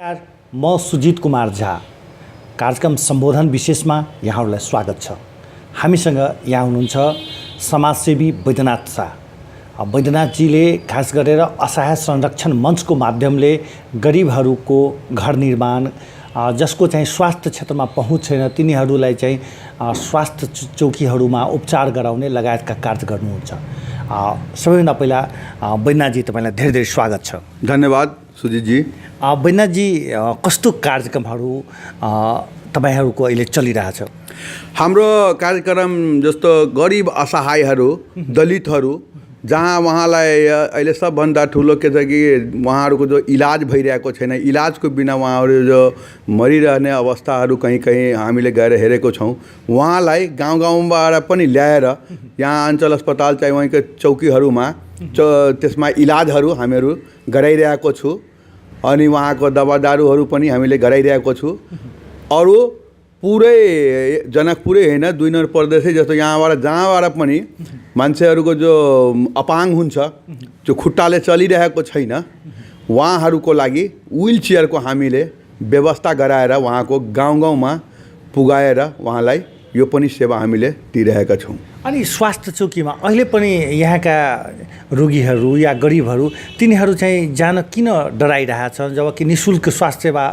म सुजित कुमार झा कार्यक्रम सम्बोधन विशेषमा यहाँहरूलाई स्वागत छ। हामीसँग यहाँ हुनुहुन्छ समाजसेवी बैद्यनाथ शाह। बैद्यनाथजीले खास गरेर असहाय संरक्षण मञ्चको माध्यमले गरिबहरूको घर निर्माण, जसको चाहिँ स्वास्थ्य क्षेत्रमा पहुँच छैन तिनीहरूलाई चाहिँ स्वास्थ्य चौकीहरूमा उपचार गराउने लगायतका कार्य गर्नुहुन्छ। सबैभन्दा पहिला बैद्यनाथजी तपाईँलाई धेरै धेरै स्वागत छ। धन्यवाद सुजितजी। बैद्यनाथजी, कस्तो कार्यक्रमहरू तपाईँहरूको अहिले चलिरहेछ? हाम्रो कार्यक्रम जस्तो गरिब असहायहरू, दलितहरू, जहाँ उहाँलाई अहिले सबभन्दा ठुलो के छ कि उहाँहरूको जो इलाज भइरहेको छैन, इलाजको बिना उहाँहरू जो मरिरहने अवस्थाहरू कहीँ कहीँ हामीले गएर हेरेको छौँ। उहाँलाई गाउँ गाउँबाट पनि ल्याएर यहाँ अञ्चल अस्पताल चाहिँ वहीँको चौकीहरूमा त्यसमा इलाजहरू हामीहरू गराइरहेको छु अनि उहाँको दवा दारूहरू पनि हामीले गराइरहेको छु। अरू पुरै जनकपुरै होइन, 2 नम्बर प्रदेशै जस्तो यहाँबाट जहाँबाट पनि मान्छेहरूको जो अपाङ्ग हुन्छ, जो खुट्टाले चलिरहेको छैन, उहाँहरूको लागि व्हील चेयरको हामीले व्यवस्था गराएर उहाँको गाउँ गाउँमा पुगाएर उहाँलाई यो पनि सेवा हामीले दिइरहेका छौँ। अनि स्वास्थ्य चौकीमा अहिले पनि यहाँका रोगीहरू या गरिबहरू तिनीहरू चाहिँ जान किन डराइरहेछन्, जबकि निःशुल्क स्वास्थ्य सेवा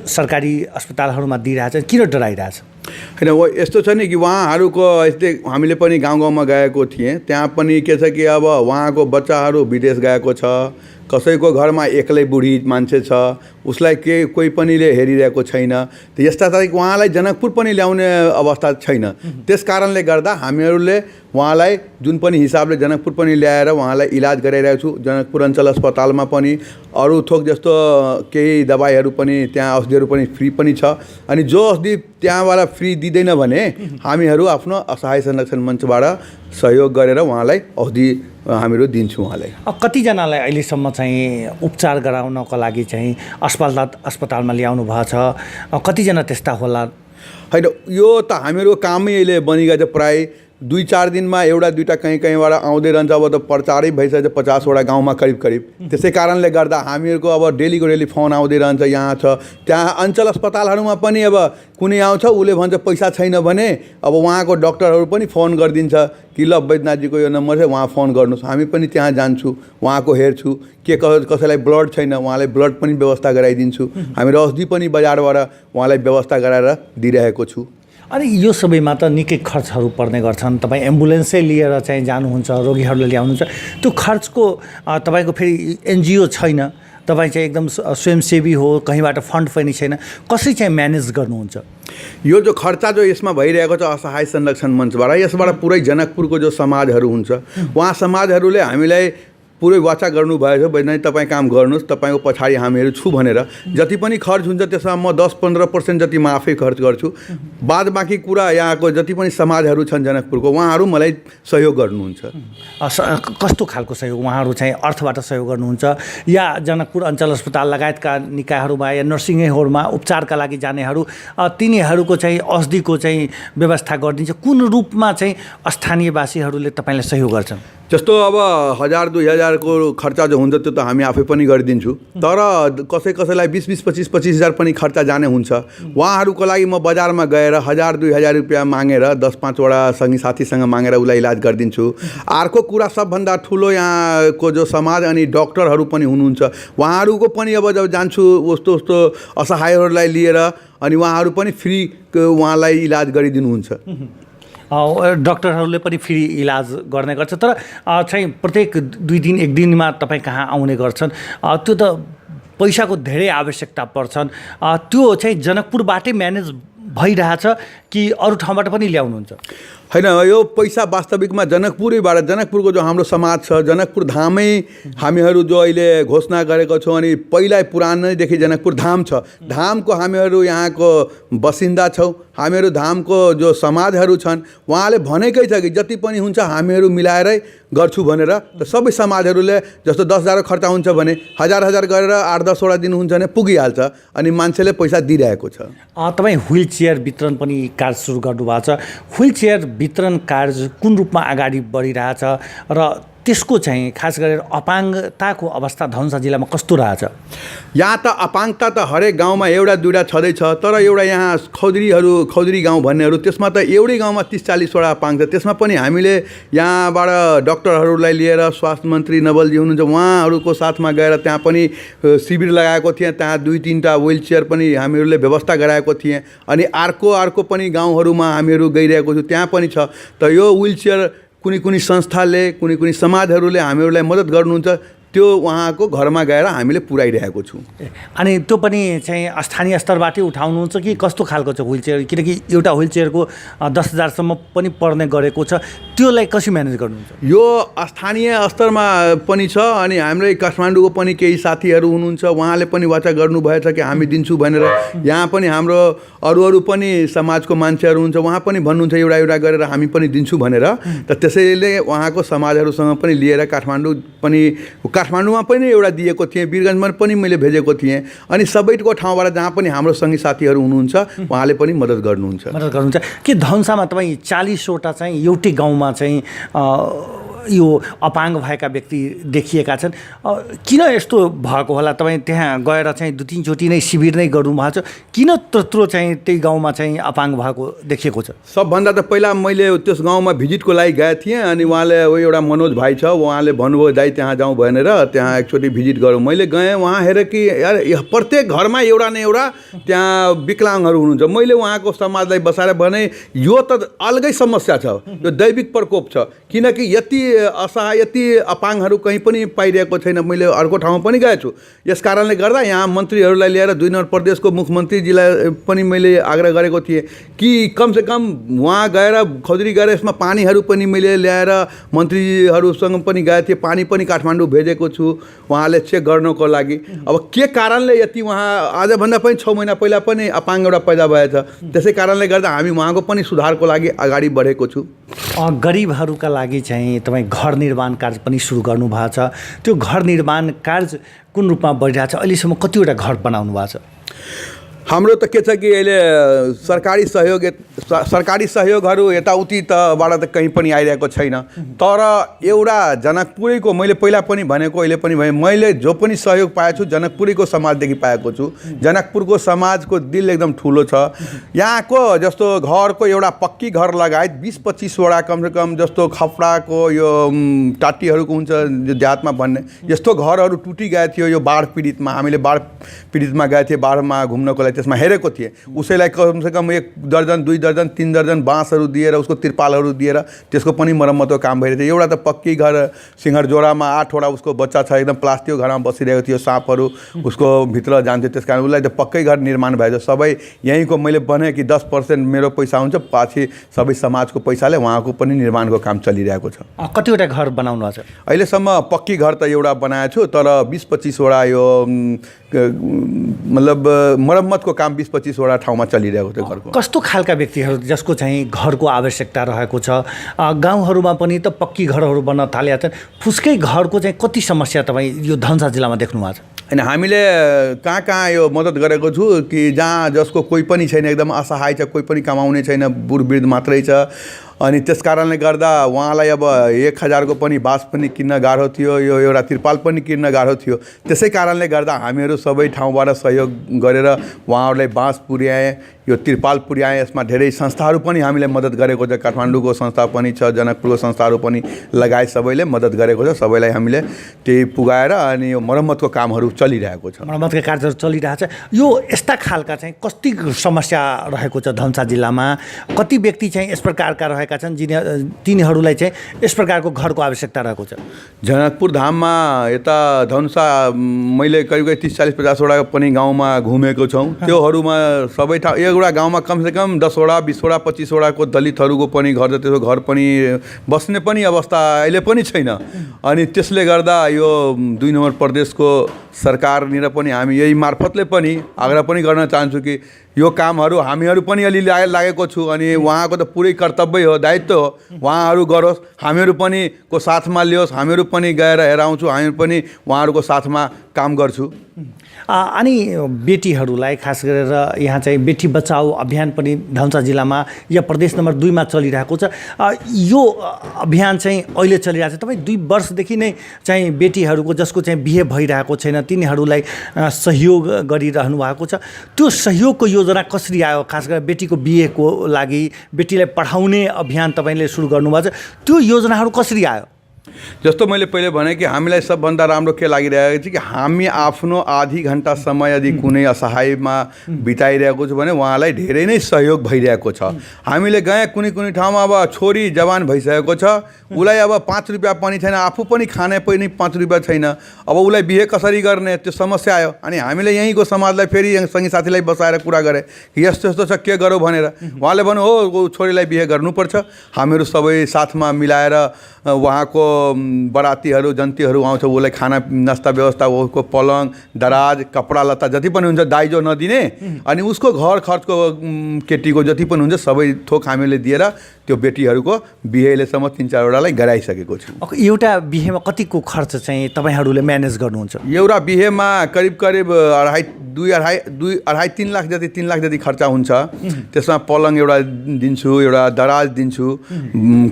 सरकारी अस्पतालहरूमा दिइरहेछन्, किन डराइरहेछ? होइन, वो यस्तो छ नि कि उहाँहरूको यस्तै हामीले पनि गाउँ गाउँमा गएको थिएँ। त्यहाँ पनि के छ कि अब उहाँको बच्चाहरू विदेश गएको छ, कसैको घरमा एक्लै बुढी मान्छे छ, उसलाई कोही पनिले हेरिरहेको छैन। त यस्ता चाहिँ उहाँलाई जनकपुर पनि ल्याउने अवस्था छैन। त्यस कारणले गर्दा हामीहरूले उहाँलाई जुन पनि हिसाबले जनकपुर पनि ल्याएर उहाँलाई इलाज गराइरहेको छु। जनकपुर अञ्चल अस्पतालमा पनि अरू थोक जस्तो केही दबाईहरू पनि, त्यहाँ औषधिहरू पनि फ्री पनि छ। अनि जो औषधि त्यहाँबाट फ्री दिँदैन भने हामीहरू आफ्नो असहाय संरक्षण मञ्चबाट सहयोग गरेर उहाँलाई औषधि हामीहरू दिन्छौँ। उहाँलाई कतिजनालाई अहिलेसम्म चाहिँ उपचार गराउनको लागि चाहिँ अस्पतालमा ल्याउनु भएको छ? कतिजना त्यस्ता होला? होइन, यो त हामीहरूको कामै अहिले बनिगयो। प्रायः 2-4 दिनमा एउटा दुईवटा कहीँ कहीँबाट आउँदै रहन्छ। अब त प्रचारै भइसक्छ 50वटा गाउँमा करिब करिब। त्यसै कारणले गर्दा हामीहरूको अब डेलीको डेली फोन आउँदै रहन्छ। यहाँ छ, त्यहाँ अञ्चल अस्पतालहरूमा पनि अब कुनै आउँछ, उसले भन्छ पैसा छैन भने अब उहाँको डक्टरहरू पनि फोन गरिदिन्छ कि ल बैद्यनाथजीको यो नम्बर छ, उहाँ फोन गर्नुहोस्। हामी पनि त्यहाँ जान्छौँ, उहाँको हेर्छु। के कसैलाई ब्लड छैन, उहाँलाई ब्लड पनि व्यवस्था गराइदिन्छु। हामीले औषधि पनि बजारबाट उहाँलाई व्यवस्था गराएर दिइरहेको छु। अनि यो सबैमा त निकै खर्चहरू पर्ने गर्छन्। तपाईँ एम्बुलेन्सै लिएर चाहिँ जानुहुन्छ, रोगीहरूलाई ल्याउनुहुन्छ। त्यो खर्चको तपाईँको फेरि एनजिओ छैन, तपाईँ चाहिँ एकदम स्वयंसेवी हो, कहीँबाट फन्ड पनि छैन, कसरी चाहिँ म्यानेज गर्नुहुन्छ? यो जो खर्चा जो यसमा भइरहेको छ असहाय संरक्षण मञ्चबाट, यसबाट पुरै जनकपुरको जो समाजहरू हुन्छ, उहाँ समाजहरूले हामीलाई पुरै वाचा गर्नुभएछ, बैद्यनाथ तपाईँ काम गर्नुहोस्, तपाईँको पछाडि हामीहरू छु भनेर। जति पनि खर्च हुन्छ त्यसमा म 10-15% जति म आफै खर्च गर्छु। बाद बाँकी कुरा यहाँको जति पनि समाजहरू छन् जनकपुरको, उहाँहरू मलाई सहयोग गर्नुहुन्छ। कस्तो खालको सहयोग? उहाँहरू चाहिँ अर्थबाट सहयोग गर्नुहुन्छ या जनकपुर अञ्चल अस्पताल लगायतका निकायहरूमा या नर्सिङहरूमा उपचारका लागि जानेहरू तिनीहरूको चाहिँ औषधिको चाहिँ व्यवस्था गरिदिन्छ? कुन रूपमा चाहिँ स्थानीयवासीहरूले तपाईँलाई सहयोग गर्छन्? जस्तो अब 1000-2000 को खर्चा जो हुन्छ त्यो त हामी आफै पनि गरिदिन्छु। तर कसैलाई 20-25 हज़ार पनि खर्चा जाने हुन्छ। उहाँहरूको लागि म बजारमा गएर 1000-2000 रुपियाँ मागेर 10-5वटा सँगी साथीसँग मागेर उसलाई इलाज गरिदिन्छु। अर्को कुरा सबभन्दा ठुलो यहाँको जो समाज अनि डक्टरहरू पनि हुनुहुन्छ, उहाँहरूको पनि अब जब जान्छु उस्तो उस्तो असहायहरूलाई लिएर अनि उहाँहरू पनि फ्री उहाँलाई इलाज गरिदिनुहुन्छ। डक्टरहरूले पनि फ्री इलाज गर्ने गर्छ। तर चाहिँ प्रत्येक 2 दिन 1 दिनमा तपाईँ कहाँ आउने गर्छन्? त्यो त पैसाको धेरै आवश्यकता पर्छन्। त्यो चाहिँ जनकपुरबाटै म्यानेज भइरहेछ कि अरू ठाउँबाट पनि ल्याउनुहुन्छ? होइन, यो पैसा वास्तविकमा जनकपुरैबाट, जनकपुरको जो हाम्रो समाज छ, जनकपुर धामै हामीहरू जो अहिले घोषणा गरेको छौँ। अनि पहिला पुरानैदेखि जनकपुर धाम छ, धामको हामीहरू यहाँको बसिन्दा छौँ। हामीहरू धामको जो समाजहरू छन् उहाँले भनेकै छ कि जति पनि हुन्छ हामीहरू मिलाएरै गर्छु भनेर। त सबै समाजहरूले जस्तो 10,000 खर्चा हुन्छ भने 1000 गरेर 8-10वटा दिन हुन्छ भने पुगिहाल्छ अनि मान्छेले पैसा दिइरहेको छ। तपाईँ व्हील चेयर वितरण पनि कार्य सुरु गर्नुभएको छ। व्हील चेयर वितरण कार्य कुन रूपमा अगाडि बढिरहेछ र त्यसको चाहिँ खास गरेर अपाङ्गताको अवस्था धनुषा जिल्लामा कस्तो रहेछ? यहाँ त अपाङ्गता त हरेक गाउँमा एउटा दुईवटा छँदैछ, तर एउटा यहाँ खौदरी गाउँ भन्नेहरू त्यसमा त एउटै गाउँमा 30-40वटा अपाङ्ग छ। त्यसमा पनि हामीले यहाँबाट डक्टरहरूलाई लिएर स्वास्थ्य मन्त्री नवलजी हुनुहुन्छ, उहाँहरूको साथमा गएर त्यहाँ पनि शिविर लगाएको थिएँ। त्यहाँ 2-3टा व्हील चेयर पनि हामीहरूले व्यवस्था गराएको थिएँ। अनि अर्को पनि गाउँहरूमा हामीहरू गइरहेको छु, त्यहाँ पनि छ। त यो व्हील चेयर कुनै संस्थाले कुनै समाजहरूले हामीहरूलाई मद्दत गर्नुहुन्छ, त्यो उहाँको घरमा गएर हामीले पुर्याइरहेको छौँ। अनि त्यो पनि चाहिँ स्थानीय स्तरबाटै उठाउनुहुन्छ कि कस्तो खालको छ व्हील चेयर? किनकि एउटा व्हील चेयरको 10,000सम्म पनि पर्ने गरेको छ, त्यसलाई कसरी म्यानेज गर्नुहुन्छ? यो स्थानीय स्तरमा पनि छ। अनि हाम्रै काठमाडौँको पनि केही साथीहरू हुनुहुन्छ, उहाँले पनि वाचा गर्नुभएछ कि हामी दिन्छु भनेर। यहाँ पनि हाम्रो अरू पनि समाजको मान्छेहरू हुन्छ, उहाँ पनि भन्नुहुन्छ एउटा गरेर हामी पनि दिन्छु भनेर। त त्यसैले उहाँको समाजहरूसँग पनि लिएर काठमाडौँमा पनि एउटा दिएको थिएँ, वीरगन्जमा पनि मैले भेजेको थिएँ। अनि सबैको ठाउँबाट जहाँ पनि हाम्रो सँगै साथीहरू हुनुहुन्छ उहाँले पनि मद्दत गर्नुहुन्छ। के धनुषामा तपाईँ 40वटा चाहिँ एउटै गाउँमा चाहिँ यो अपाङ्ग भएका व्यक्ति देखिएका छन्? किन यस्तो भएको होला? तपाईँ त्यहाँ गएर चाहिँ 2-3 चोटि नै शिविर नै गर्नुभएको छ, किन त्यत्रो चाहिँ त्यही गाउँमा चाहिँ अपाङ्ग भएको देखिएको छ? सबभन्दा त पहिला मैले त्यस गाउँमा भिजिटको लागि गएको थिएँ। अनि उहाँले एउटा मनोज भाइ छ, उहाँले भन्नुभयो दाइ त्यहाँ जाउँ भनेर, त्यहाँ एकचोटि भिजिट गरौँ। मैले गएँ, उहाँ हेरेँ कि यार प्रत्येक घरमा एउटा न एउटा त्यहाँ विकलाङ्गहरू हुनुहुन्छ। मैले उहाँको समाजलाई बसाएर भने यो त अलगै समस्या छ, यो दैविक प्रकोप छ। किनकि यति असहाय, यति अपाङ्गहरू कहीँ पनि पाइरहेको छैन। मैले अर्को ठाउँमा पनि गएको छु। यस कारणले गर्दा यहाँ मन्त्रीहरूलाई लिएर 2 नम्बर प्रदेशको मुख्यमन्त्रीजीलाई पनि मैले आग्रह गरेको थिएँ कि कमसेकम उहाँ गएर खौदरी गएर यसमा पानीहरू पनि मैले ल्याएर मन्त्रीहरूसँग पनि गएको थिएँ। पानी पनि काठमाडौँ भेजेको छु उहाँले चेक गर्नको लागि। अब के कारणले यति उहाँ आजभन्दा पनि 6 महिना पहिला पनि अपाङ्ग एउटा पैदा भएछ। त्यसै कारणले गर्दा हामी उहाँको पनि सुधारको लागि अगाडि बढेको छु। गरिबहरूका लागि चाहिँ तपाईँ घर निर्माण कार्य पनि सुरु गर्नुभएको छ। त्यो घर निर्माण कार्य कुन रूपमा बढिरहेको छ? अहिलेसम्म कतिवटा घर बनाउनु भएको छ? हाम्रो त के छ कि अहिले सरकारी सहयोगहरू यताउति तबाट त कहीँ पनि आइरहेको छैन। तर एउटा जनकपुरैको मैले पहिला पनि भनेको, अहिले पनि भने, मैले जो पनि सहयोग पाएको छु जनकपुरैको समाजदेखि पाएको छु। जनकपुरको समाजको दिल एकदम ठुलो छ। यहाँको जस्तो घरको एउटा पक्की घर लगायत 20-25वटा कमसेकम जस्तो खपडाको यो टाटीहरूको हुन्छ जो देहातमा भन्ने, यस्तो घरहरू टुटी गएको थियो। यो बाढ पीडितमा हामीले बाढ पीडितमा गएको थिएँ, बाढमा घुम्नको लागि त्यसमा हेरेको थिएँ। उसैलाई कमसेकम 1 दर्जन 2 दर्जन 3 दर्जन बाँसहरू दिएर उसको तिरपालहरू दिएर त्यसको पनि मर्मतको काम भइरहेको थियो। एउटा त पक्की घर सिंहरजोरामा 8वटा उसको बच्चा छ, एकदम प्लास्टिकको घरमा बसिरहेको थियो, साँपहरू उसको भित्र जान्थ्यो। त्यस कारण उसलाई त पक्कै घर निर्माण भएछ। सबै यहीँको मैले भने कि 10% मेरो पैसा हुन्छ, पछि सबै समाजको पैसाले उहाँको पनि निर्माणको काम चलिरहेको छ। कतिवटा घर बनाउनु भएको छ? अहिलेसम्म पक्की घर त एउटा बनाएको छु, तर 20-25वटा यो मतलब मरम्मतको काम 20-25वटा ठाउँमा चलिरहेको थियो घरको। कस्तो खालका व्यक्तिहरू जसको चाहिँ घरको आवश्यकता रहेको छ? गाउँहरूमा पनि त पक्की घरहरू बन्न थालेका छन्, फुस्कै घरको चाहिँ कति समस्या तपाईँ यो धनुषा जिल्लामा देख्नु भएको छ? अनि हामीले कहाँ यो मद्दत गरेको छु कि जहाँ जसको कोही पनि छैन, एकदम असहाय छ, कोही पनि कमाउने छैन, बुढ-वृद्ध मात्रै छ। अनि त्यस कारणले गर्दा उहाँलाई अब 1000को पनि बाँस पनि किन्न गाह्रो थियो, यो एउटा तिरपाल पनि किन्न गाह्रो थियो। त्यसै कारणले गर्दा हामीहरू सबै ठाउँबाट सहयोग गरेर उहाँहरूलाई बाँस पुर्याएँ, यो तिरपाल पुर्याएँ। यसमा धेरै संस्थाहरू पनि हामीले मद्दत गरेको छ। काठमाडौँको संस्था पनि छ, जनकपुरको संस्थाहरू पनि लगायत सबैले मद्दत गरेको छ। सबैलाई हामीले त्यही पुगाएर अनि यो मर्मतको कामहरू चलिरहेको छ। मर्मतका कार्यहरू चलिरहेको छ। यो यस्ता खालका चाहिँ कति समस्या रहेको छ धनुषा जिल्लामा? कति व्यक्ति चाहिँ यस प्रकारका रहेका छन् तिनीहरूलाई चाहिँ यस प्रकारको घरको आवश्यकता रहेको छ? जनकपुर धाममा यता धनुषा मैले करिब 30-40-50वटा पनि गाउँमा घुमेको छौँ। त्योहरूमा सबै ठाउँ एउटा गाउँमा कमसेकम 10वटा 20वटा 25वटाको दलितहरूको पनि घर छ। त्यसको घर पनि बस्ने पनि अवस्था अहिले पनि छैन। अनि त्यसले गर्दा यो 2 नम्बर प्रदेशको सरकारनिर पनि हामी यही मार्फतले पनि आग्रह पनि गर्न चाहन्छु कि यो कामहरू हामीहरू पनि अलि लागेको छु अनि उहाँको त पुरै कर्तव्य हो, दायित्व हो, उहाँहरू गरोस्, हामीहरू पनि को साथमा लियोस्, हामीहरू पनि गएर हेराउँछु, हामीहरू पनि उहाँहरूको साथमा काम गर्छु। अनि बेटीहरूलाई खास गरेर यहाँ चाहिँ बेटी बचाओ अभियान पनि धनुषा जिल्लामा या प्रदेश नम्बर 2 मा चलिरहेको छ। यो अभियान चाहिँ अहिले चलिरहेको छ। तपाईँ 2 वर्षदेखि नै चाहिँ बेटीहरूको जसको चाहिँ बिहे भइरहेको छैन तिनीहरूलाई सहयोग गरिरहनु भएको छ। त्यो सहयोगको योजना कसरी आयो? खास गरेर बेटीको बिहेको लागि बेटीलाई पढाउने अभियान तपाईँले सुरु गर्नुभएको छ, त्यो योजनाहरू कसरी आयो? जस्तो मैले पहिले भने कि हामीलाई सबभन्दा राम्रो के लागिरहेको छ कि हामी आफ्नो आधी घन्टा समय यदि कुनै असहायमा बिताइरहेको छु भने उहाँलाई धेरै नै सहयोग भइरहेको छ। हामीले गए कुनै ठाउँमा अब छोरी जवान भइसकेको छ, उसलाई अब 5 रुपियाँ पनि छैन, आफू पनि खाने पनि 5 रुपियाँ छैन, अब उसलाई बिहे कसरी गर्ने त्यो समस्या आयो। अनि हामीले यहीँको समाजलाई फेरि सँगी साथीलाई बसाएर कुरा गरे कि यस्तो यस्तो छ के गरौँ भनेर। उहाँले भन्नु हो छोरीलाई बिहे गर्नुपर्छ। हामीहरू सबै साथमा मिलाएर उहाँको बरातीहरू जन्तीहरू आउँछ, उसलाई खाना नास्ता व्यवस्था, उसको पलङ दराज कपडा लत्ता जति पनि हुन्छ दाइजो नदिने अनि उसको घर खर्चको केटीको जति पनि हुन्छ सबै थोक हामीले दिएर त्यो बेटीहरूको बिहेलेसम्म 3-4 वटालाई गराइसकेको छु। एउटा बिहेमा कतिको खर्च चाहिँ तपाईँहरूले म्यानेज गर्नुहुन्छ? एउटा बिहेमा करिब 2.5-3 लाख जति 3 लाख जति खर्च हुन्छ। त्यसमा पलङ एउटा दिन्छु, एउटा दराज दिन्छु,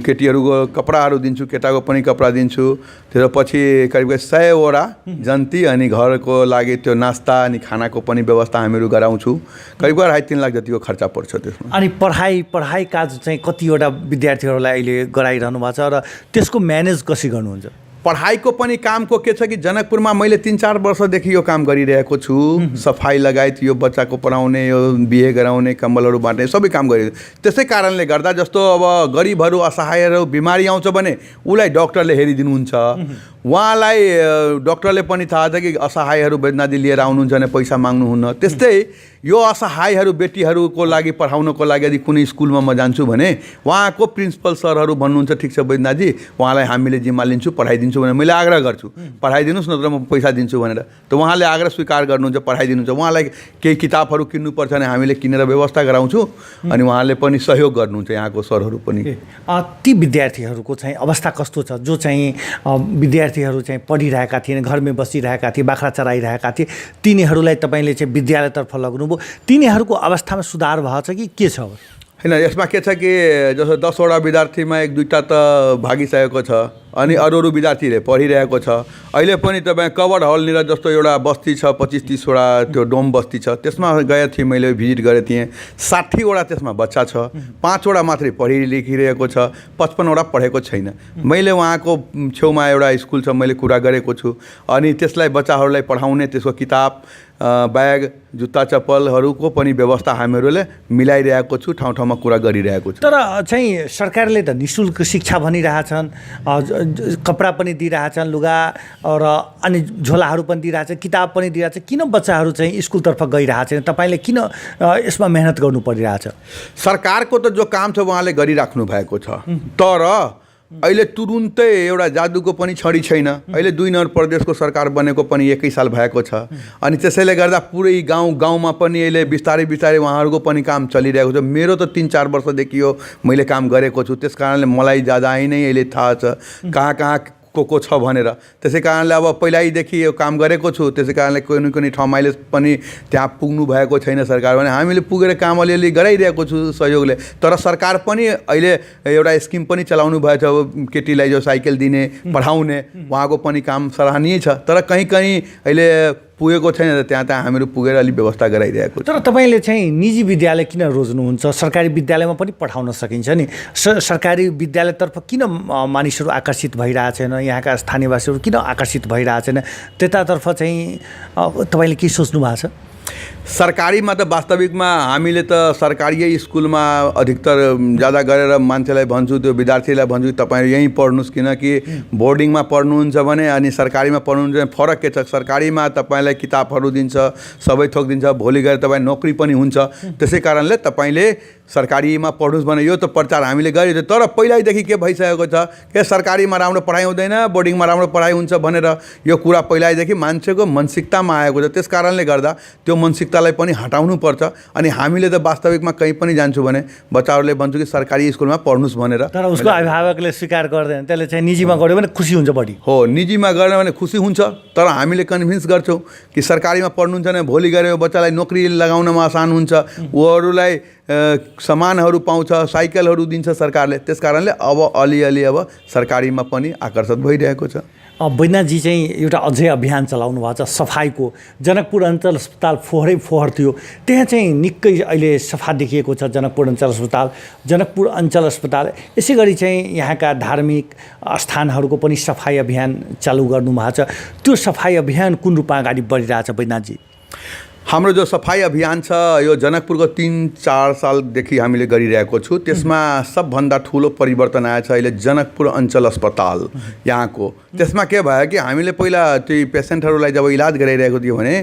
केटीहरूको कपडाहरू दिन्छु, केटाको पनि कपडा दिन्छु। त्यसपछि करिब 100 वटा जन्ती अनि घरको लागि त्यो नास्ता अनि खानाको पनि व्यवस्था हामीहरू गराउँछु। करिब 2.5-3 लाख जतिको खर्च पर्छ त्यसमा। अनि पढाइ काज चाहिँ कतिवटा विद्यार्थीहरूलाई अहिले गराइरहनु भएको छ र त्यसको म्यानेज कसरी गर्नुहुन्छ? पढाइको पनि कामको के छ कि जनकपुरमा मैले 3-4 वर्षदेखि यो काम गरिरहेको छु। सफाई लगायत यो बच्चाको पढाउने, यो बिहे गराउने, कम्बलहरू बाँड्ने सबै काम गरिरहेको। त्यसै कारणले गर्दा जस्तो अब गरिबहरू असहायहरू बिमारी आउँछ भने उसलाई डक्टरले हेरिदिनुहुन्छ। उहाँलाई डक्टरले पनि थाहा छ कि असहायहरू वेदनादि लिएर आउनुहुन्छ भने पैसा माग्नुहुन्न। त्यस्तै यो असहायहरू बेटीहरूको लागि पढाउनको लागि यदि कुनै स्कुलमा म जान्छु भने उहाँको प्रिन्सिपल सरहरू भन्नुहुन्छ ठिक छ वेदनाजी उहाँलाई हामीले जिम्मा लिन्छु पढाइदिन्छु भनेर मैले आग्रह गर्छु, पढाइदिनुहोस् नत्र म पैसा दिन्छु भनेर। त उहाँले आग्रह स्वीकार गर्नुहुन्छ, पढाइदिनुहुन्छ। उहाँलाई केही किताबहरू किन्नुपर्छ भने हामीले किनेर व्यवस्था गराउँछु अनि उहाँले पनि सहयोग गर्नुहुन्छ, यहाँको सरहरू पनि। ती विद्यार्थीहरूको चाहिँ अवस्था कस्तो छ जो चाहिँ विद्यार्थीहरू चाहिँ पढिरहेका थिए, घरमै बसिरहेका थिए, बाख्रा चराइरहेका थिए, तिनीहरूलाई तपाईँले चाहिँ विद्यालयतर्फ लग्नुभयो, तिनीहरूको अवस्थामा सुधार भएको छ कि के छ? होइन, यसमा के छ कि जस्तो 10 वटा विद्यार्थीमा 1-2टा त भागिसकेको छ अनि अरू विद्यार्थीले पढिरहेको छ। अहिले पनि तपाईँ कवर हलनिर जस्तो एउटा बस्ती छ 25-30 वटा त्यो डोम बस्ती छ, त्यसमा गएको थिएँ, मैले भिजिट गरेको थिएँ। 60 वटा त्यसमा बच्चा छ, 5 वटा मात्रै पढि लेखिरहेको छ, 55 वटा पढेको छैन। मैले उहाँको छेउमा एउटा स्कुल छ, मैले कुरा गरेको छु अनि त्यसलाई बच्चाहरूलाई पढाउने त्यसको किताब ब्याग जुत्ता चप्पलहरूको पनि व्यवस्था हामीहरूले मिलाइरहेको छु, ठाउँ ठाउँमा कुरा गरिरहेको छु। तर चाहिँ सरकारले त निःशुल्क शिक्षा भनिरहेछन्, कपडा पनि दिइरहेछन्, लुगा र अनि झोलाहरू पनि दिइरहेछ, किताब पनि दिइरहेछ, किन बच्चाहरू चाहिँ स्कुलतर्फ गइरहेछन्? तपाईँले किन यसमा मेहनत गर्नु परिरहेछ? सरकारको त जो काम छ उहाँले गरिराख्नु भएको छ, तर अहिले तुरुन्तै एउटा जादुको पनि छडी छैन। अहिले 2 नम्बर प्रदेशको सरकार बनेको पनि 1 साल भएको छ अनि त्यसैले गर्दा पुरै गाउँमा पनि अहिले बिस्तारै उहाँहरूको पनि काम चलिरहेको छ। मेरो त 3-4 वर्षदेखि यो मैले काम गरेको छु, त्यस कारणले मलाई ज्यादा नै अहिले थाहा छ कहाँ को छ भनेर। त्यसै कारणले अब पहिल्यैदेखि यो काम गरेको छु, त्यसै कारणले कुनै ठाउँमा अहिले पनि त्यहाँ पुग्नु भएको छैन सरकार भने हामीले पुगेर काम अलिअलि गराइरहेको छु सहयोगले। तर सरकार पनि अहिले एउटा स्किम पनि चलाउनु भएको छ, केटीलाई जो साइकल दिने पढाउने, उहाँको पनि काम सराहनीय छ। तर कहीँ अहिले पुगेको छैन, त्यहाँ हामीहरू पुगेर अलिक व्यवस्था गराइरहेको छ। तर तपाईँले चाहिँ निजी विद्यालय किन रोज्नुहुन्छ? सरकारी विद्यालयमा पनि पठाउन सकिन्छ नि। सरकारी विद्यालयतर्फ किन मानिसहरू आकर्षित भइरहेछन्, यहाँका स्थानीयवासीहरू किन आकर्षित भइरहेछन्? त्यतातर्फ चाहिँ तपाईँले के सोच्नु भएको छ? सरकारीमा त वास्तविकमा हामीले त सरकारी स्कुलमा अधिकतर ज्यादा गरेर मान्छेलाई भन्छु, त्यो विद्यार्थीलाई भन्छु तपाईँ यहीँ पढ्नुहोस्, किनकि बोर्डिङमा पढ्नुहुन्छ भने अनि सरकारीमा पढ्नुहुन्छ भने फरक के छ। सरकारीमा तपाईँलाई किताबहरू दिन्छ, सबै थोक दिन्छ, भोलि गएर तपाईँ नोकरी पनि हुन्छ। त्यसै कारणले तपाईँले सरकारीमा पढ्नुहोस् भने यो त प्रचार हामीले गरेको थियो। तर पहिल्यैदेखि के भइसकेको छ कि सरकारीमा राम्रो पढाइ हुँदैन, बोर्डिङमा राम्रो पढाइ हुन्छ भनेर यो कुरा पहिल्यैदेखि मान्छेको मानसिकतामा आएको छ। त्यस कारणले गर्दा त्यो मानसिकतालाई पनि हटाउनु पर्छ। अनि हामीले त वास्तविकमा कहीँ पनि जान्छु भने बच्चाहरूले भन्छु कि सरकारी स्कुलमा पढ्नुहोस् भनेर। तर उसको अभिभावकले स्वीकार गर्दैन, त्यसले चाहिँ निजीमा गऱ्यो भने खुसी हुन्छ बढी। हो, निजीमा गऱ्यो भने खुसी हुन्छ, तर हामीले कन्भिन्स गर्छौँ कि सरकारीमा पढ्नुहुन्छ भने भोलि गएर बच्चालाई नोकरी लगाउनमा आसान हुन्छ, उहाँहरूलाई सामानहरू पाउँछ, साइकलहरू दिन्छ सरकारले। त्यस कारणले अब अलिअलि अब सरकारीमा पनि आकर्षित भइरहेको छ। बैद्यनाथजी चाहिँ एउटा अझै अभियान चलाउनु भएको छ सफाइको। जनकपुर अञ्चल अस्पताल फोहोरै फोहोर थियो, त्यहाँ चाहिँ निकै अहिले सफा देखिएको छ जनकपुर अञ्चल अस्पताल। जनकपुर अञ्चल अस्पताल यसै गरी चाहिँ यहाँका धार्मिक स्थानहरूको पनि सफाइ अभियान चालु गर्नुभएको छ। त्यो सफाइ अभियान कुन रूपमा अगाडि बढिरहेछ बैद्यनाथजी? हाम्रो जो सफाई अभियान छ यो जनकपुरको 3-4 सालदेखि हामीले गरिरहेको छु। त्यसमा सबभन्दा ठुलो परिवर्तन आएछ अहिले जनकपुर अञ्चल अस्पताल यहाँको। त्यसमा के भयो कि हामीले पहिला त्यो पेसेन्टहरूलाई जब इलाज गराइरहेको थियो भने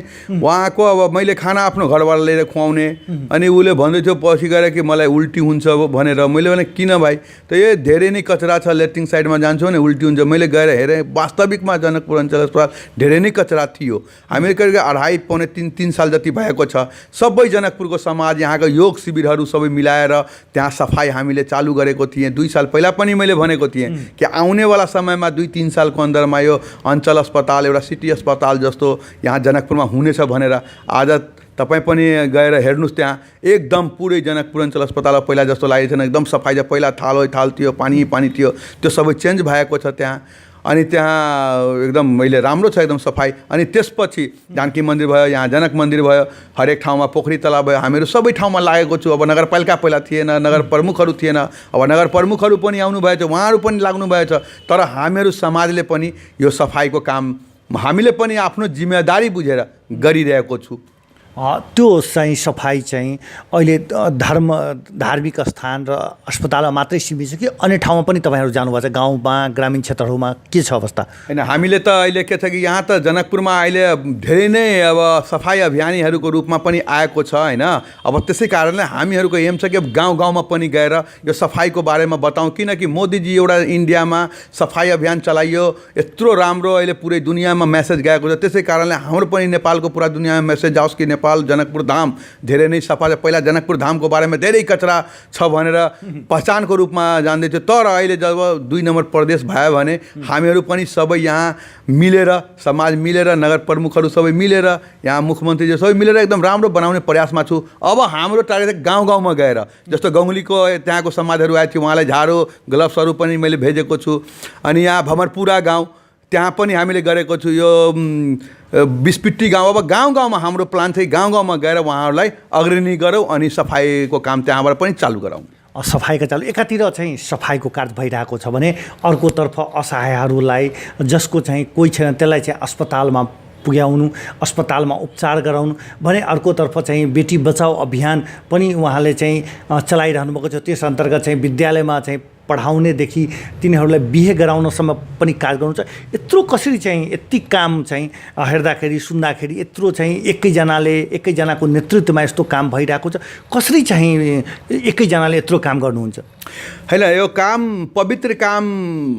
उहाँको अब मैले खाना आफ्नो घरबाट लिएर खुवाउने, अनि उसले भन्दै थियो पछि गएर कि मलाई उल्टी हुन्छ भनेर। मैले भने किन भाइ, त यो धेरै नै कचरा छ, लेट्रिन साइडमा जान्छु भने उल्टी हुन्छ। मैले गएर हेरेँ, वास्तविकमा जनकपुर अञ्चल अस्पताल धेरै नै कचरा थियो। हामीले करिब 2.5-3 साल जति भएको छ। सबै जनकपुरको समाज, यहाँको योग शिविरहरू सबै मिलाएर त्यहाँ सफाई हामीले चालु गरेको थिएँ। 2 साल पहिला पनि मैले भनेको थिएँ कि आउनेवाला समयमा 2-3 सालको अन्दरमा यो अञ्चल अस्पताल एउटा सिटी अस्पताल जस्तो यहाँ जनकपुरमा हुनेछ भनेर। आज तपाईँ पनि गएर हेर्नुहोस्, त्यहाँ एकदम पुरै जनकपुर अञ्चल अस्पताल पहिला जस्तो लागेको छैन। एकदम सफाइ छ, पहिला थाल थियो, पानी थियो, त्यो सबै चेन्ज भएको छ त्यहाँ। अनि त्यहाँ एकदम मैले राम्रो छ एकदम सफाइ। अनि त्यसपछि जानकी मन्दिर भयो, यहाँ जनक मन्दिर भयो, हरेक ठाउँमा पोखरी तलाब भयो, हामीहरू सबै ठाउँमा लागेको छु। अब नगरपालिका पहिला थिएन, नगर प्रमुखहरू थिएन, अब नगर प्रमुखहरू पनि आउनुभएछ, उहाँहरू पनि लाग्नुभएछ। तर हामीहरू समाजले पनि यो सफाइको काम हामीले पनि आफ्नो जिम्मेदारी बुझेर गरिरहेको छु। त्यो चाहिँ सफाइ चाहिँ अहिले धार्मिक स्थान र अस्पतालमा मात्रै सीमित छ कि अन्य ठाउँमा पनि तपाईँहरू जानुभएको छ? गाउँमा, ग्रामीण क्षेत्रहरूमा के छ अवस्था? होइन, हामीले त अहिले के छ कि यहाँ त जनकपुरमा अहिले धेरै नै अब सफाइ अभियानीहरूको रूपमा पनि आएको छ होइन। अब त्यसै कारणले हामीहरूको एम छ कि गाउँ गाउँमा पनि गएर यो सफाइको बारेमा बताउँ, किनकि मोदीजी एउटा इन्डियामा सफाइ अभियान चलाइयो, यत्रो राम्रो अहिले पुरै दुनियाँमा मेसेज गएको छ। त्यसै कारणले हाम्रो पनि नेपालको पुरा दुनियाँमा मेसेज जाओस् कि जनकपुर धाम धेरै नै सफा छ। पहिला जनकपुर धामको बारेमा धेरै कचरा छ भनेर पहिचानको रूपमा जान्दै थियो। तर अहिले जब 2 नम्बर प्रदेश भयो भने हामीहरू पनि सबै यहाँ मिलेर, समाज मिलेर, नगर प्रमुखहरू सबै मिलेर, यहाँ मुख्यमन्त्रीजी सबै मिलेर एकदम राम्रो बनाउने प्रयासमा छु। अब हाम्रो टार्गेट गाउँ गाउँमा गएर, जस्तो गङ्गुलीको त्यहाँको समाजहरू आएको थियो, उहाँलाई झाडो ग्लभ्सहरू पनि मैले भेजेको छु। अनि यहाँ भमरपुरा गाउँ त्यहाँ पनि हामीले गरेको छु। यो 20-50 गाउँ, अब गाउँ गाउँमा हाम्रो प्लान चाहिँ गाउँ गाउँमा गएर उहाँहरूलाई अग्रणी गरौँ अनि सफाइको काम त्यहाँबाट पनि चालु गराउँ। सफाइका चालु एकातिर चाहिँ सफाइको कार्य भइरहेको छ भने अर्कोतर्फ असहायहरूलाई, जसको चाहिँ कोही छैन, त्यसलाई चाहिँ अस्पतालमा पुर्याउनु, अस्पतालमा उपचार गराउनु भने अर्कोतर्फ चाहिँ बेटी बचाओ अभियान पनि उहाँले चाहिँ चलाइरहनु भएको छ। त्यस अन्तर्गत चाहिँ विद्यालयमा चाहिँ पढाउनेदेखि तिनीहरूलाई बिहे गराउनसम्म पनि कार्य गर्नु छ। यत्रो कसरी चाहिँ यति काम चाहिँ हेर्दाखेरि सुन्दाखेरि यत्रो चाहिँ एकैजनाको नेतृत्वमा यस्तो काम भइरहेको छ, कसरी चाहिँ एकैजनाले यत्रो काम गर्नुहुन्छ? होइन, यो काम पवित्र काम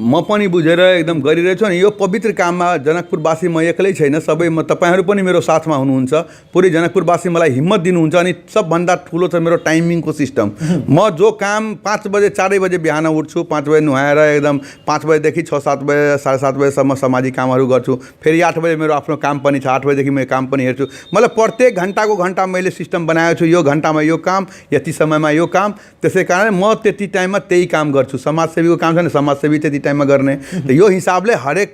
म पनि बुझेर एकदम गरिरहेछु। अनि यो पवित्र काममा जनकपुरवासी म एक्लै छैन, सबै तपाईँहरू पनि मेरो साथमा हुनुहुन्छ। पुरै जनकपुरवासी मलाई हिम्मत दिनुहुन्छ। अनि सबभन्दा ठुलो छ मेरो टाइमिङको सिस्टम। म जो काम 5 बजे 4 बजे बिहान उठ्छु, 5 बजे नुहाएर एकदम 5 बजेदेखि 6-7 बजे 7:30 बजेसम्म सामाजिक कामहरू गर्छु। फेरि 8 बजे मेरो आफ्नो काम पनि छ, 8 बजेदेखि म काम पनि हेर्छु। मतलब प्रत्येक घन्टा मैले सिस्टम बनाएको छु, यो घन्टामा यो काम, यति समयमा यो काम। त्यसै कारण म त्यति टाइममा त्यही काम गर्छु। समाजसेवीको काम छ भने समाजसेवी त्यति टाइममा गर्ने। त यो हिसाबले हरेक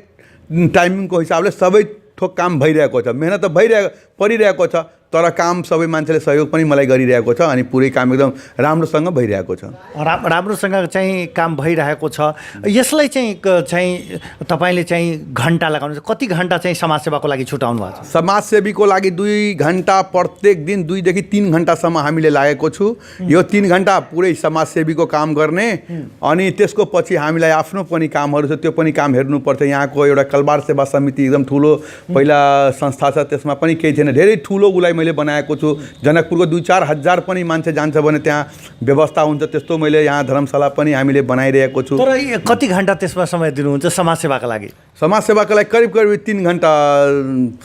टाइमिङको हिसाबले सबै थोक काम भइरहेको छ, मेहनत त परिरहेको छ। तर काम सबै मान्छेले सहयोग पनि मलाई गरिरहेको छ अनि पुरै काम एकदम राम्रोसँग भइरहेको छ। राम्रोसँग चाहिँ काम भइरहेको छ। यसलाई चाहिँ तपाईँले चाहिँ घन्टा लगाउनु कति घन्टा चाहिँ समाजसेवाको लागि छुटाउनु भएको छ? समाजसेवीको लागि 2 घन्टा प्रत्येक दिन 2 देखि 3 घन्टासम्म हामीले लागेको छु। यो 3 घन्टा पुरै समाजसेवीको काम गर्ने अनि त्यसको पछि हामीलाई आफ्नो पनि कामहरू छ, त्यो पनि काम हेर्नुपर्छ। यहाँको एउटा कलबार सेवा समिति एकदम ठुलो पहिला संस्था छ, त्यसमा पनि केही छैन, धेरै ठुलो उसलाई मैले बनाएको छु। जनकपुरको 2-4 हजार पनि मान्छे जान्छ भने त्यहाँ व्यवस्था हुन्छ, त्यस्तो मैले यहाँ धर्मशाला पनि हामीले बनाइरहेको छु। तर कति घन्टा त्यसमा समय दिनुहुन्छ समाजसेवाका लागि? समाजसेवाको लागि करिब 3 घन्टा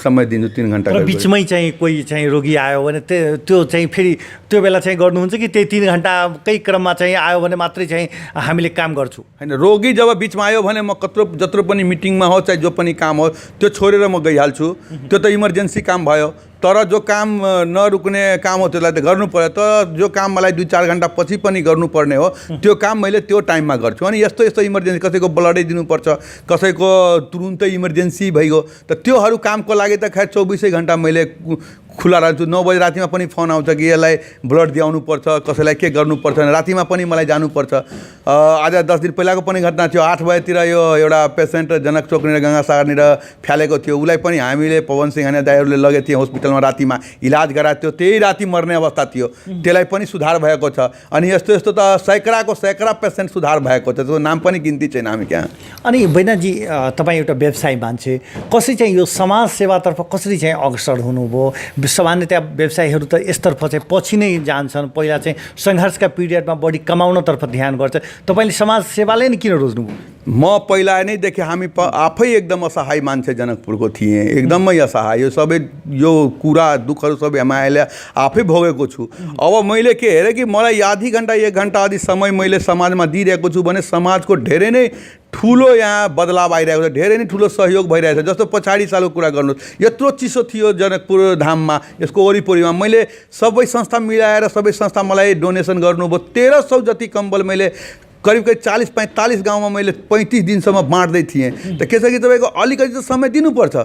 समय दिन्छु, 3 घन्टा। र बिचमै चाहिँ कोही चाहिँ रोगी आयो भने त्यो चाहिँ फेरि त्यो बेला चाहिँ गर्नुहुन्छ कि त्यही 3 घन्टाकै क्रममा चाहिँ आयो भने मात्रै चाहिँ हामीले काम गर्छु? होइन, रोगी जब बिचमा आयो भने म जत्रो पनि मिटिङमा हो चाहे जो पनि काम हो त्यो छोडेर म गइहाल्छु। त्यो त इमर्जेन्सी काम भयो, तर जो काम नरुक्ने काम हो त्यसलाई त गर्नु पर्यो। तर जो काम मलाई 2-4 घन्टा पछि पनि गर्नुपर्ने हो त्यो काम मैले त्यो टाइममा गर्छु। अनि यस्तो इमर्जेन्सी, कसैको ब्लडै दिनुपर्छ, कसैको तुरुन्तै इमर्जेन्सी भइगयो, त त्योहरू कामको लागि त खैर 24 घन्टा मैले खुला रहन्छु। 9 बजे रातिमा पनि फोन आउँछ कि यसलाई ब्लड दियाउनु पर्छ, कसैलाई के गर्नुपर्छ, रातिमा पनि मलाई जानुपर्छ। आज 10 दिन पहिलाको पनि घटना थियो। 8 बजेतिर यो एउटा पेसेन्ट जनकचोकनिर गङ्गासागरनिर फ्यालेको थियो, उसलाई पनि हामीले पवन सिंह हाने दाइहरूले लगेको थियो हस्पिटलमा, रातिमा इलाज गराएको थियो, त्यही राति मर्ने अवस्था थियो, त्यसलाई पनि सुधार भएको छ। अनि यस्तो त सैकडा पेसेन्ट सुधार भएको छ, त्यसको नाम पनि गिन्ती छैन हामी कहाँ। अनि बैनाजी, तपाईँ एउटा व्यवसायी मान्छे, कसरी चाहिँ यो समाज सेवातर्फ कसरी चाहिँ अग्रसर हुनुभयो? सामान्यतया व्यवसायीहरू त यसतर्फ चाहिँ पछि नै जान्छन्, पहिला चाहिँ सङ्घर्षका पिरियडमा बढी कमाउनतर्फ ध्यान गर्छ। तपाईँले समाज सेवाले नै किन रोज्नुभयो? म पहिला नै देखेँ, हामी आफै एकदम असहाय मान्छे जनकपुरको थिएँ, एकदमै असहाय। यो सबै यो कुरा दुःखहरू सबै मैले आफै भोगेको छु। अब मैले के हेरेँ कि मलाई आधी घन्टा 1 घन्टा आदि समय मैले समाजमा दिइरहेको छु भने समाजको धेरै नै ठुलो यहाँ बदलाव आइरहेको छ, धेरै नै ठुलो सहयोग भइरहेको छ। जस्तो पछाडि सालको कुरा गर्नुहोस्, यत्रो चिसो थियो जनकपुर धाममा, यसको वरिपरिमा मैले सबै संस्था मिलाएर सबै संस्था मलाई डोनेसन गर्नुभयो। 1300 जति कम्बल मैले करिब 40-45 गाउँमा मैले 35 दिनसम्म बाँड्दै थिएँ। त के छ कि तपाईँको अलिकति त समय दिनुपर्छ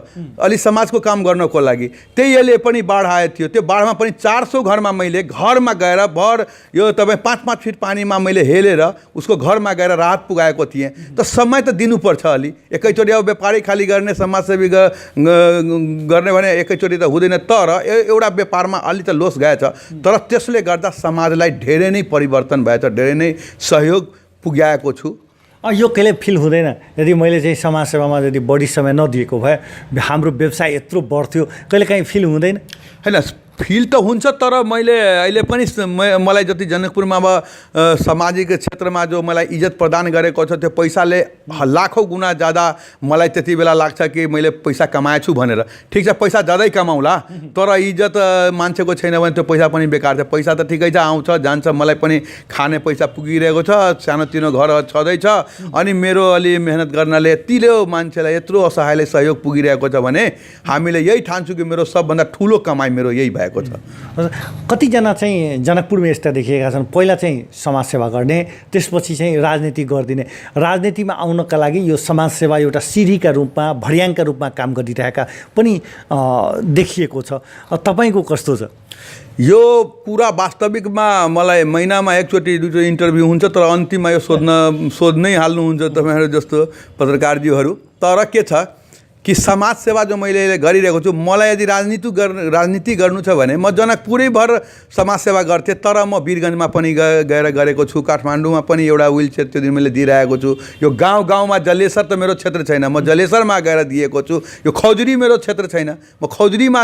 अलि समाजको काम गर्नको लागि। त्यही यसले पनि बाढ आएको थियो, त्यो बाढमा पनि 400 घरमा मैले घरमा गएर भर यो तपाईँ 5-5 फिट पानीमा मैले हेलेर उसको घरमा गएर राहत पुगाएको थिएँ। त समय त दिनुपर्छ अलि। एकैचोटि अब व्यापारी खाली गर्ने, समाजसेवी गर्ने भने एकैचोटि त हुँदैन। तर एउटा व्यापारमा अलि त लोस गएछ, तर त्यसले गर्दा समाजलाई धेरै नै परिवर्तन भएछ, धेरै नै सहयोग पुग्याएको छु। यो कहिले फिल हुँदैन यदि मैले चाहिँ समाजसेवामा यदि बढी समय नदिएको भए हाम्रो व्यवसाय यत्रो बढ्थ्यो, कहिले काहीँ फिल हुँदैन? हैन, फिल त हुन्छ, तर मैले अहिले पनि मलाई जति जनकपुरमा अब सामाजिक क्षेत्रमा जो मलाई इज्जत प्रदान गरेको छ त्यो पैसाले लाखौँ गुणा ज़्यादा मलाई त्यति बेला लाग्छ कि मैले पैसा कमाएछु भनेर। ठिक छ, पैसा ज्यादै कमाउँला, तर इज्जत मान्छेको छैन भने त्यो पैसा पनि बेकार छ। पैसा त ठिकै छ, आउँछ जान्छ, मलाई पनि खाने पैसा पुगिरहेको छ, सानोतिनो घर छँदैछ। अनि मेरो अलि मेहनत गर्नाले यतिले मान्छेलाई यत्रो असहायले सहयोग पुगिरहेको छ भने हामीले यही ठान्छु कि मेरो सबभन्दा ठुलो कमाइ मेरो यही भएको छ। कतिजना चाहिँ जनकपुरमा यस्ता देखिएका छन्, पहिला चाहिँ समाजसेवा गर्ने, त्यसपछि चाहिँ राजनीति गरिदिने। राजनीतिमा आउनका लागि यो समाजसेवा एउटा सिँढीका रूपमा, भर्याङका रूपमा काम गरिरहेका पनि देखिएको छ। तपाईँको कस्तो छ? यो कुरा वास्तविकमा मलाई महिनामा 1-2 इन्टरभ्यू हुन्छ, तर अन्तिममा यो सोध्नै हाल्नुहुन्छ तपाईँहरू जस्तो पत्रकारज्यूहरू। तर के छ कि समाजसेवा जो मैले गरिरहेको छु, मलाई यदि राजनीति गर्नु छ भने म जनकपुरैभर समाजसेवा गर्थेँ। तर म वीरगन्जमा पनि गएर गरेको छु, काठमाडौँमा पनि एउटा व्हिलचेयर त्यो दिन मैले दिइरहेको छु। यो गाउँमा जलेसर त मेरो क्षेत्र छैन, म जलेसरमा गएर दिएको छु। यो खौजरी मेरो क्षेत्र छैन, म खौजरीमा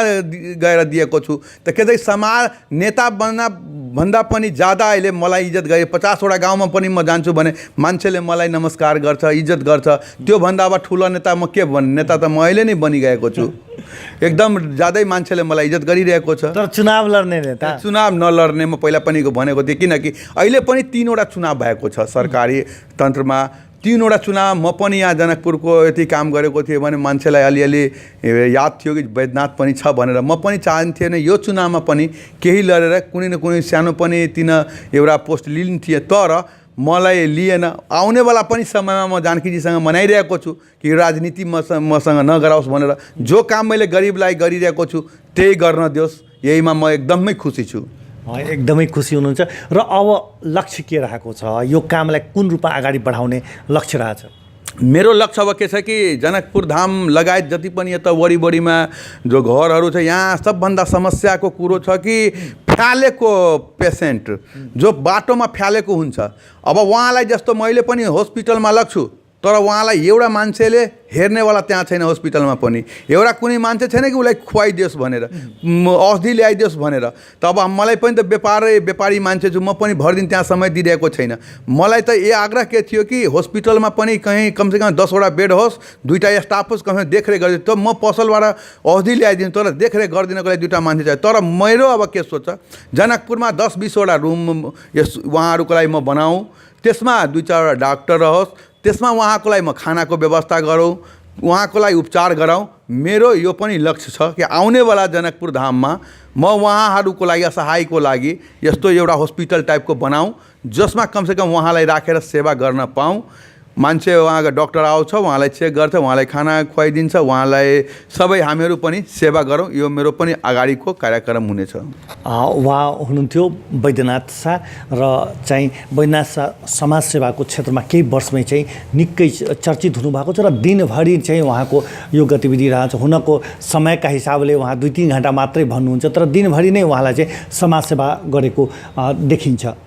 गएर दिएको छु। त के चाहिँ समाज नेता भन्दा पनि ज़्यादा अहिले मलाई इज्जत गरे। 50वटा गाउँमा पनि म जान्छु भने मान्छेले मलाई नमस्कार गर्छ, इज्जत गर्छ। त्योभन्दा अब ठुलो नेता म के भन्ने, नेता त म अहिले नै बनिगएको छु। एकदम ज्यादै मान्छेले मलाई इज्जत गरिरहेको छ। तर चुनाव लड्ने नेता, चुनाव नलड्ने म पहिला पनि भनेको थिएँ, किनकि अहिले पनि 3वटा चुनाव भएको छ सरकारी तन्त्रमा। 3वटा चुनाव म पनि यहाँ जनकपुरको यति काम गरेको थिएँ भने मान्छेलाई अलिअलि याद थियो कि वैद्यनाथ पनि छ भनेर। म पनि चाहन्थेँ नै यो चुनावमा पनि केही लडेर कुनै न कुनै सानो पनि 3 एउटा पोस्ट लिन्थे। तर मलाई लिएन। आउनेवाला पनि समयमा म जानकीजीसँग मनाइरहेको छु कि राजनीति मसँग नगराओस् भनेर। जो काम मैले गरिबलाई गरिरहेको छु त्यही गर्न दियोस्, यहीमा म एकदमै खुसी छु। एकदमै खुसी हुनुहुन्छ। र अब लक्ष्य के रहेको छ? यो कामलाई कुन रूपमा अगाडि बढाउने लक्ष्य रहेछ? मेरो लक्ष्य अब के छ कि जनकपुर धाम लगायत जति पनि यता वरिपरिमा जो घरहरू छ, यहाँ सबभन्दा समस्याको कुरो छ कि फ्यालेको पेसेन्ट जो बाटोमा फ्यालेको हुन्छ। अब उहाँलाई जस्तो मैले पनि हस्पिटलमा लग्छु, तर उहाँलाई एउटा मान्छेले हेर्नेवाला त्यहाँ छैन हस्पिटलमा पनि। एउटा कुनै मान्छे छैन कि उसलाई खुवाइदियोस् भनेर, औषधि ल्याइदियोस् भनेर। त अब मलाई पनि त व्यापारी मान्छे छु, म पनि भर दिन त्यहाँ समय दिइरहेको छैन। मलाई त यो आग्रह के थियो कि हस्पिटलमा पनि कहीँ कमसेकम 10वटा बेड होस्, 2टा स्टाफ होस्, कहीँ देखरेख गरिदिनु। त म पसलबाट औषधि ल्याइदिनु, तर देखरेख गरिदिनको लागि 2टा मान्छे चाहियो। तर मेरो अब के सोच, जनकपुरमा 10-20वटा रुम यस उहाँहरूको लागि म बनाऊँ, त्यसमा 2-4वटा डाक्टर रहोस्, त्यसमा उहाँको लागि म खानाको व्यवस्था गरौँ, उहाँको लागि उपचार गराउँ। मेरो यो पनि लक्ष्य छ कि आउनेवाला जनकपुर धाममा म उहाँहरूको लागि असहायको लागि यस्तो एउटा हस्पिटल टाइपको बनाऊँ, जसमा कमसेकम उहाँलाई राखेर सेवा गर्न पाऊँ। मान्छे उहाँको डक्टर आउँछ, उहाँलाई चेक गर्छ, उहाँलाई खाना खुवाइदिन्छ, उहाँलाई सबै हामीहरू पनि सेवा गरौँ। यो मेरो पनि अगाडिको कार्यक्रम हुनेछ। उहाँ हुनुहुन्थ्यो बैद्यनाथ शाह र चाहिँ बैद्यनाथ शाह समाजसेवाको क्षेत्रमा केही वर्षमै चाहिँ निकै चर्चित हुनुभएको छ र दिनभरि चाहिँ उहाँको यो गतिविधि रहन्छ। हुनको समयका हिसाबले उहाँ 2-3 घन्टा मात्रै भन्नुहुन्छ, तर दिनभरि नै उहाँलाई चाहिँ समाजसेवा गरेको देखिन्छ।